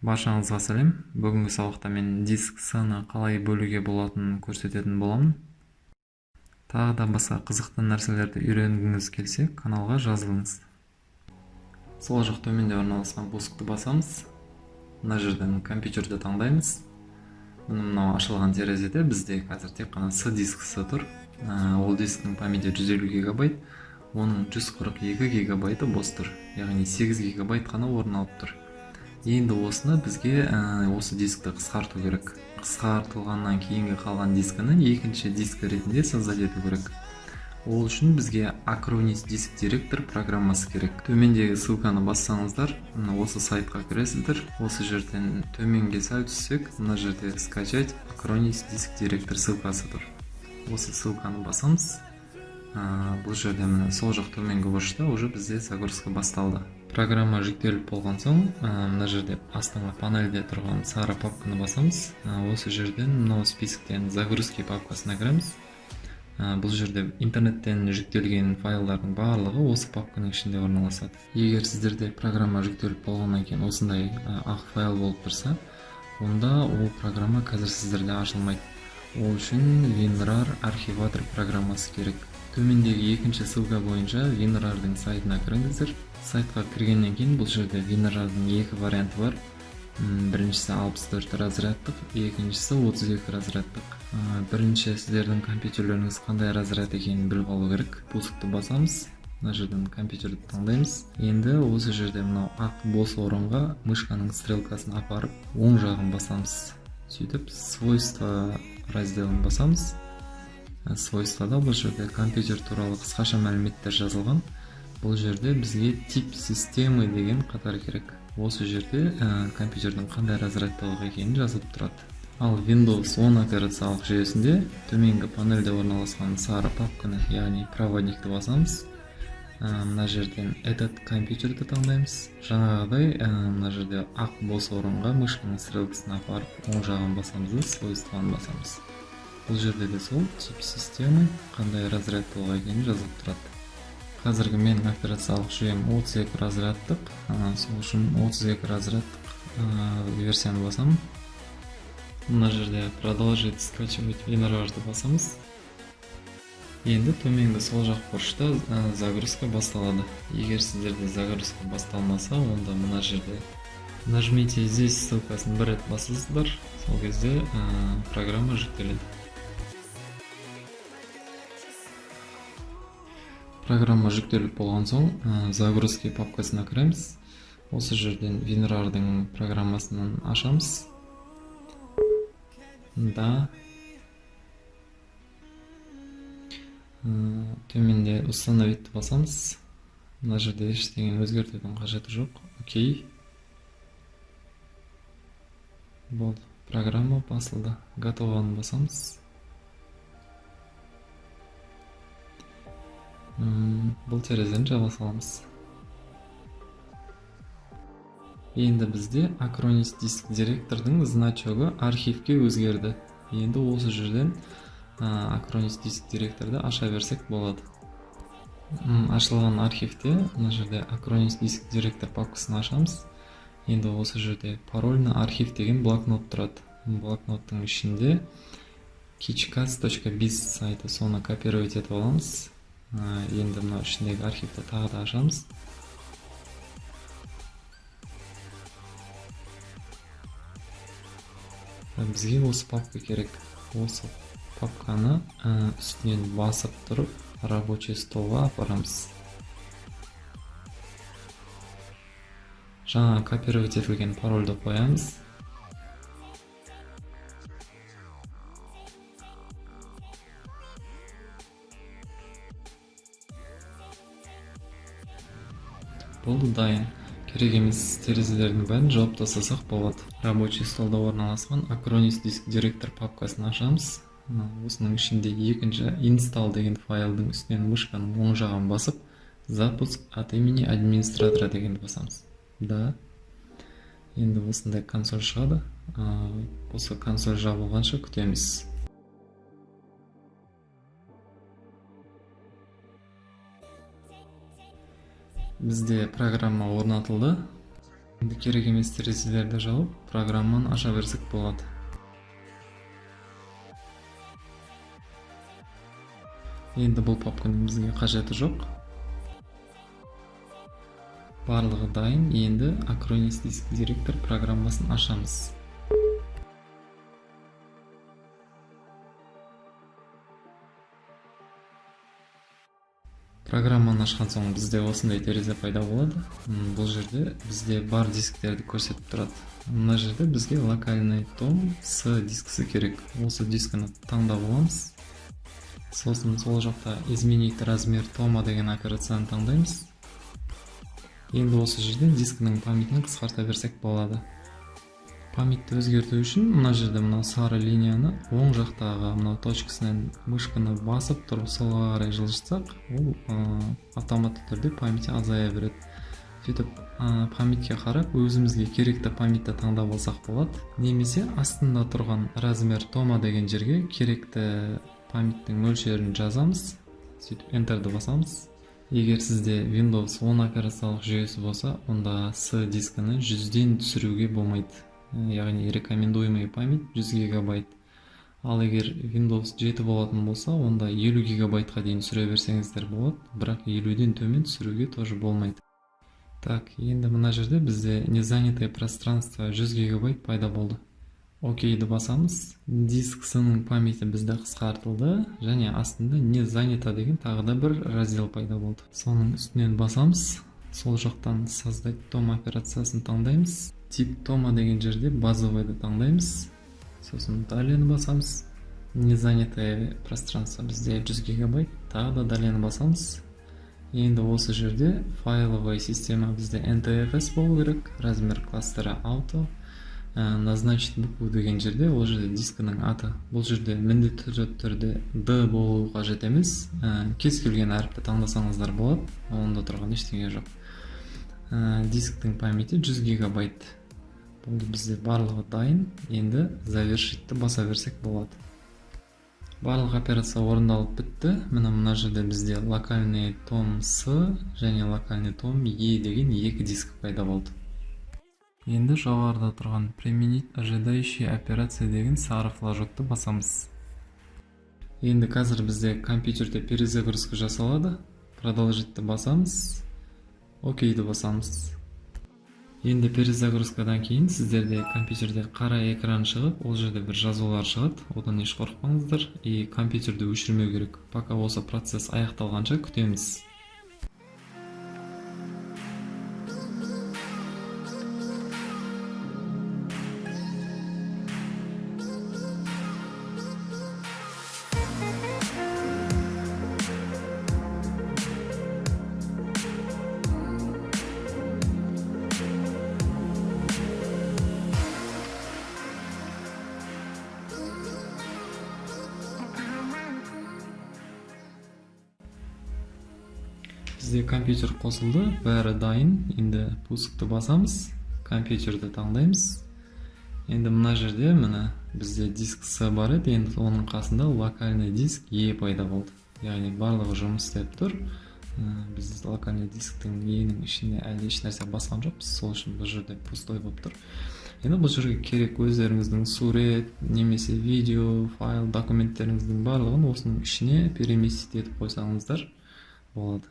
Баршаңызға сәлем. Бүгінгі сабақта мен диск C-ны қалай бөлуге болатынын көрсететін боламын. Тағы да басқа қызықты нәрселерді үйренгіңіз келсе, каналға жазылыңыз. Сол жақ төменде орналасқан пускты басамыз. Мына жерден компьютерді таңдаймыз. Міне, мынау ашылған терезеде бізде қазір тек қана C дискісі тұр. Ол дисктің памяти 150 гигабайт, оның 142 гигабайты бос тұр. Яғни 8 гигабайт қана орын алып тұр. Енді осыны бізге осы дискті қысқарту керек. Қысқартылғаннан кейінгі қалған дискіні екінші диск ретінде создать ету керек. Ол үшін бізге Acronis Disk Director программасы керек. Төмендегі ссылканы бассаңыздар, мына осы сайтқа кіресіздер. Осы жерден төменге сәл түссек, мына жерде скачать Acronis Disk Director ссылкасы тұр. Осы ссылканы басамыз. Бұл жерде міне сол жақ төменгі бұрышта уже бізде загрузка басталды. Программа жүктеліп болған соң, мына жерде астыңғы панельде тұрған сары папканы басамыз. Осы жерден мынау списоктен загрузки папкасына кіреміз. Бұл жерде интернеттен жүктелген файлдардың барлығы осы папканың ішінде орналасады. Егер сіздерде программа жүктеліп болғаннан кейін осындай ақ файл болып тұрса, онда ол программа қазір сіздерде ашылмайды. Ол үшін WinRAR архиватор программасы керек. Төмендегі екінші ссылка бойынша WinRAR-дың сайтына кіріңіздер. Сайтқа кіргеннен кейін бұл жерде WinRAR-дың екі варианты бар. Біріншісі 64 разрядтық, екіншісі 32 разрядтық. Бірінші сіздердің компьютерлеріңіз қандай разряд екенін біліп алу керек. Пускты басамыз. Мына жерден компьютерді таңдаймыз. Енді осы жерде мынау ақ бос орынға мышканың стрелкасын апарып, оң жағын басамыз. Сөйтіп свойства разделін басамыз. Свойствода бұл жерде компьютер туралы қысқаша мәліметтер жазылған. Бұл жерде бізге тип системы деген қатар керек. Осы жерде компьютердің қандай разрядтылығы екені жазылып тұрады. Ал Windows 10 операциялық жүйесінде төменгі панельде орналасқан сары папканы, яғни проводникті басамыз. Мына жерден этот компьютерді таңдаймыз. Жаңағыдай, мына жерде ақ бос орынға мышканың стрелкасын апарып, оң жағын басамыз да свойствоны басамыз. Бұл жерде де сол тип системы қандай разрядтылығы екені жазылып тұрады. Қазіргі менің операциялық жүйем 32 разрядтық, сол үшін 32 разрядтық версияны басамын. Мына жерде продолжить скачивать WinRAR-ды басамыз. Енді төменгі сол жақ бұрышта загрузка басталады. Егер сіздерде загрузка басталмаса, онда мына жерде нажмите здесь ссылкасын бір рет басасыздар, сол кезде программа жүктеледі. Программа жүктеліп болған соң, загрузки папкасына кіреміз. Осы жерден WinRAR-дың программасын ашамыз. Да. Төменде установить басамыз. Мына жерде ештеңені өзгертудің қажеті жоқ. Окей. Болды. Программа басылды. Готованы басамыз. Бұл терезені жаба саламыз. Енді бізде Acronis Disk Director-дың значогы архивке өзгерді. Енді осы жерден Acronis Disk Director-ды аша берсек болады. Ашылған архивте мына жерде Acronis Disk Director папкасын ашамыз. Енді осы жерде пароль на архив деген блокнот тұрады. Блокноттың ішінде kickass точка biz сайты, соны копировать етіп аламыз. Енді мына ішіндегі архивті тағы да ашамыз. Бізге осы папка керек. Осы папканы үстінен басып тұрып рабочий столға апарамыз. Жаңа копировать етілген парольді қоямыз. Болды, дайын. Керек емес терезелердің бәрін жауып тастасақ болады. Рабочий столда орналасқан Acronis Disk Director папкасын ашамыз. Осының ішінде екінші install деген файлдың үстінен мышканың оң жағын басып, запуск от имени администратора дегенді басамыз. Да. Енді осындай консоль шығады. Осы консоль жабылғанша күтеміз. Бізде программа орнатылды. Енді керек емес терезелерді жауып, программаны аша берсек болады. Енді бұл папканың бізге қажеті жоқ. Барлығы дайын. Енді Acronis Disk Director программасын ашамыз. Программаны ашқан соң бізде осындай терезе пайда болады. Бұл жерде бізде бар дисктерді көрсетіп тұрады. Мына жерде бізге локальный том С дискісі керек. Осы дискіні таңдап аламыз. Сосын сол жақта изменить размер тома деген операцияны таңдаймыз. Енді осы жерде дискінің памятін қысқарта берсек болады. Памятті өзгерту үшін мына жерде мынау сары линияны оң жақтағы мынау точкасынан мышканы басып тұрып солға қарай жылжытсақ, ол автоматты түрде памяти азая береді. Сөйтіп, памятке қарап өзімізге керекті памятті таңдап алсақ болады. Немесе астында тұрған размер тома деген жерге керекті памяттің мөлшерін жазамыз. Сөйтіп Enter'ді басамыз. Егер сізде Windows 10 операциялық жүйесі болса, онда С дискіні 100-ден түсіруге болмайды. Яғни рекомендуемый память 100 гигабайт. Ал егер Windows 7 болатын болса, онда 50 гигабайтқа дейін түсіре берсеңіздер болады, бірақ 50-ден төмен түсіруге тоже болмайды. Так, енді мына жерде бізде незанятое пространство 100 гигабайт пайда болды. Окейді басамыз. Диск С-ның памяти бізде қысқартылды және астында не занято деген тағы да бір раздел пайда болды. Соның үстінен басамыз. Сол жақтан создать том операциясын таңдаймыз. Тип тома деген жерде базовыйды таңдаймыз. Сосын далее басамыз. Незанятое пространство бізде 100 гигабайт. Тағы да далее басамыз. Енді осы жерде файловая система бізде NTFS болу керек. Размер кластера auto. Назначить букву деген жерде ол жерде дискінің аты. Бұл жерде міндетті түрде D болуы қажет емес. Кез келген әріпті таңдасаңыздар болады. Онда тұрған ештеңе жоқ. Дисктің памяти 100 гигабайт. Болды, бізде барлығы дайын. Енді завершитті баса берсек болады. Барлық операция орындалып бітті. Міне, мына жерде бізде локальный том С және локальный том Е деген екі диск пайда болды. Енді жоғарыда тұрған применить ожидающие операция деген сары флажокты басамыз. Енді қазір бізде компьютерде перезагрузка жасалады. Продолжитті басамыз. Окейді басамыз. Енді перезагрузкадан кейін сіздерде компьютерде қара экран шығып, ол жерде бір жазулар шығады. Одан еш қорықпаңыздар. И компьютерді өшірмеу керек. Пока осы процесс аяқталғанша күтеміз. Бізде компьютер қосылды, бәрі дайын. Енді пускты басамыз, компьютерді таңдаймыз. Енді мына жерде міне бізде диск С бар еді, енді оның қасында локальный диск Е пайда болды. Яғни барлығы жұмыс істеп тұр. Біз локальный дисктің Е-нің ішіне әлі еш нәрсе басқан жоқпыз, сол үшін бұл жерде пустой болып тұр. Енді бұл жерге керек өздеріңіздің сурет немесе видео, файл, документтеріңіздің барлығын осының ішіне переместить етіп қойсаңыздар болады.